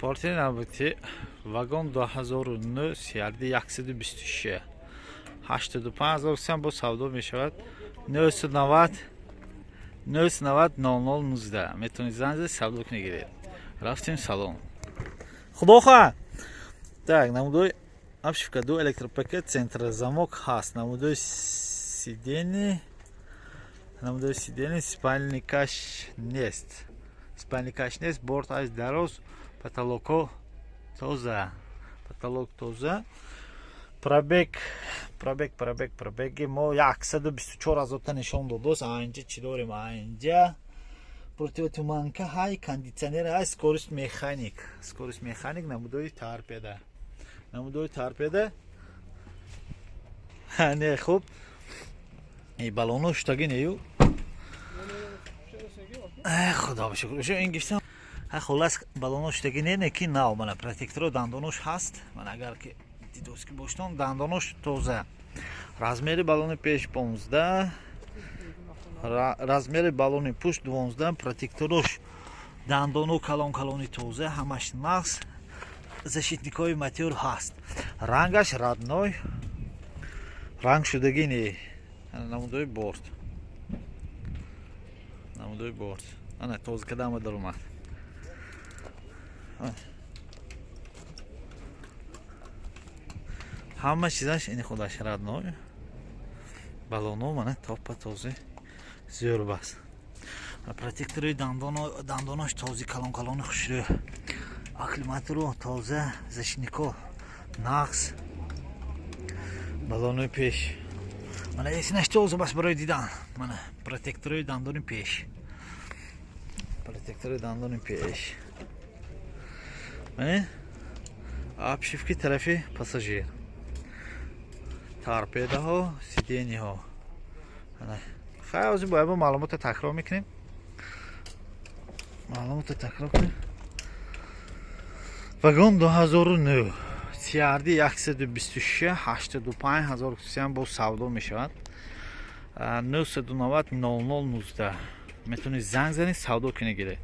Портери навбати вагон 2009, CRD 126, 85 000 сом бо савдо мешавад. 990 990 00 19 метавонед занг зад, савдо кунед, гиред. Рафтем салон. Худо хоҳад. Так, намудои обшивка, ду электропакет, центрозамок ҳаст. Намудои сиденье, намудои сиденье, спальникаш нест, спальникаш нест. Борт аш дароз, потолоко тоза, потолок тоза. Пробег, пробег, пробег, пробеги мо 124 000-та нишон додост. Анҷа чӣ дорем? Анҷа противотуманка ҳай, кондитсионер ҳай, скорость механик, скорость механик. Намудои торпеда, намудои торпеда не. Хуб, балоно шутаги нею. Худо ба шукр, ин гифтам. Хулас, балоно шутаги не, ки нав. Мана, протекторо, дандонош ҳаст. Ман агар ки дидост ки боштон, дандонош тоза. Размери балони пеш 15, размери балони пушт 12. Протекторош, дандону калон калони тоза, ҳамаш нағз. Защитникҳои мотор ҳаст. Рангаш родной, ранг шудагӣ не. Намудои борт, намудои борт ана тоза кадама даромад. Ҳама чизаш ини худаш родной. Балоно мана топа тоза, зӯр бас. Протектори дандонош този, калон калони хушрӯ. Акклиматору тоза, защитнико нағз. Балонои пеш мана эсинаш тоза бас барои дидан. Мана протекторои дандони пеш, протектори дандони пеш. Мана обшивки тарафи пассажир, торпедаҳо, сиденьеҳо. Хай, ҳозир бояд бо маълумотро такрор мекунем, маълумотро такрор кунем. Вагон 2009, CRD 126, 85 000 сом бо савдо мешавад. 990 00 19 метавонед занг занед, савдо кунед, гиред.